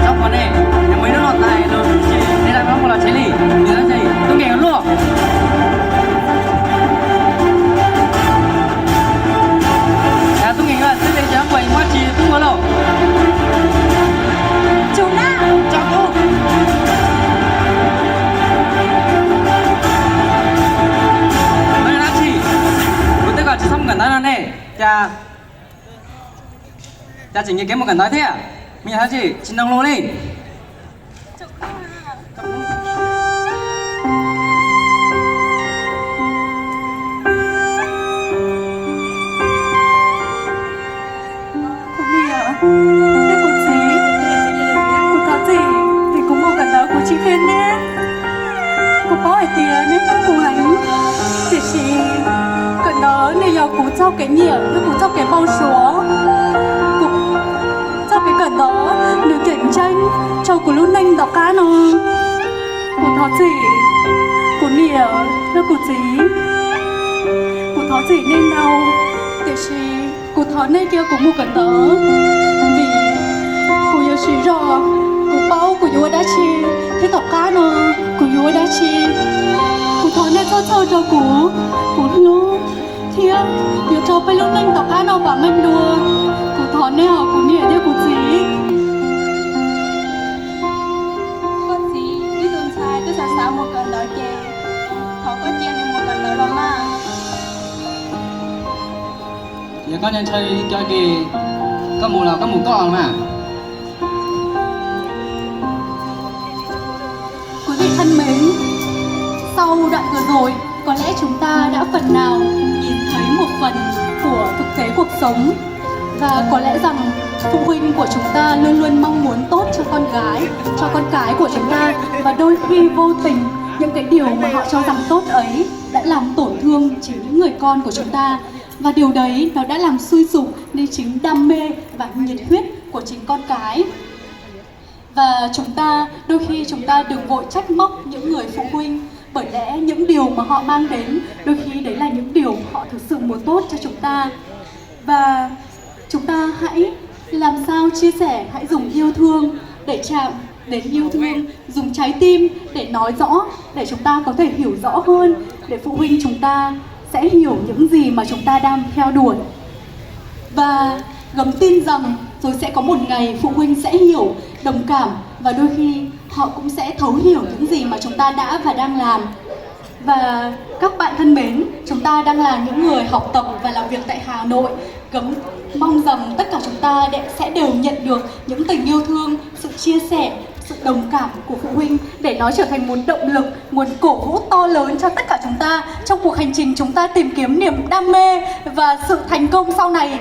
Tsob qhov nej, nws muaj ib lub no tais los, nej laj mab mus los tsheb li, nws tub nkeeg luaj. Tub nkeeg twb li cov nquag muab tsis tub ua lauj. Tso kuv. Muaj dab tsi, kuv twb kom tsis txhob mus kawm ntawv no ne, cas, cas tseem nyias kev mus kawm ntawv thiab, me nyuam dab tsi tsis ntoo lus li. Kuv niam thiab kuv txiv, kuv thov txim vim kuv mus kawm ntawv kuv tsis qhia neb. Kuv paub hais tias neb hlub kuv heev, tiam sis kawm ntawv nws yog kuv txoj kev nyiam thiab kuv txoj kev npau suav. Kuv txoj kev kawm ntawv nws tseem ceeb rau kuv lub neej tom qab no. Kuv thov txim kuv niam thiab kuv txiv, kuv thov txim nej ntau, tiam sis kuv thov nej cia kuv mus kawm ntawv, vim kuv yuav siv zog, kuv paub kuv yuav ua dab tsi, thiab tom qab no kuv yuav ua dab tsi. Kuv thov nej txhawj txhawj rau kuv, kuv hlub thiab yuav rau peb lub neej tom qab no vam meej dua. Kuv thov nej os kuv niam thiab kuv txiv. Koj txiv, ib tug ntxhais twb xav xav mus kawm ntawv ces thov koj cia nws mus kawm ntawv los mas. Yog koj ntshaw li co ces koj mus los koj mus koj mas. Quý vị thân mến, sau đoạn vừa rồi, có lẽ chúng ta đã phần nào nhìn thấy một phần của thực tế cuộc sống. Và có lẽ rằng phụ huynh của chúng ta luôn luôn mong muốn tốt cho con gái, cho con cái của chúng ta. Và đôi khi vô tình những cái điều mà họ cho rằng tốt ấy đã làm tổn thương chính những người con của chúng ta. Và điều đấy nó đã làm suy sụp đi chính đam mê và nhiệt huyết của chính con cái. Và chúng ta, đôi khi chúng ta đừng vội trách móc những người phụ huynh, bởi lẽ những điều mà họ mang đến, đôi khi đấy là những điều họ thực sự muốn tốt cho chúng ta. Và chúng ta hãy làm sao chia sẻ, hãy dùng yêu thương để chạm đến yêu thương, dùng trái tim để nói rõ, để chúng ta có thể hiểu rõ hơn, để phụ huynh chúng ta sẽ hiểu những gì mà chúng ta đang theo đuổi. Và Gấm tin rằng rồi sẽ có một ngày phụ huynh sẽ hiểu, đồng cảm và đôi khi họ cũng sẽ thấu hiểu những gì mà chúng ta đã và đang làm. Và các bạn thân mến, chúng ta đang là những người học tập và làm việc tại Hà Nội. Gấm mong rằng tất cả chúng ta để, sẽ đều nhận được những tình yêu thương, sự chia sẻ, sự đồng cảm của phụ huynh để nó trở thành một động lực, nguồn cổ vũ to lớn cho tất cả chúng ta trong cuộc hành trình chúng ta tìm kiếm niềm đam mê và sự thành công sau này.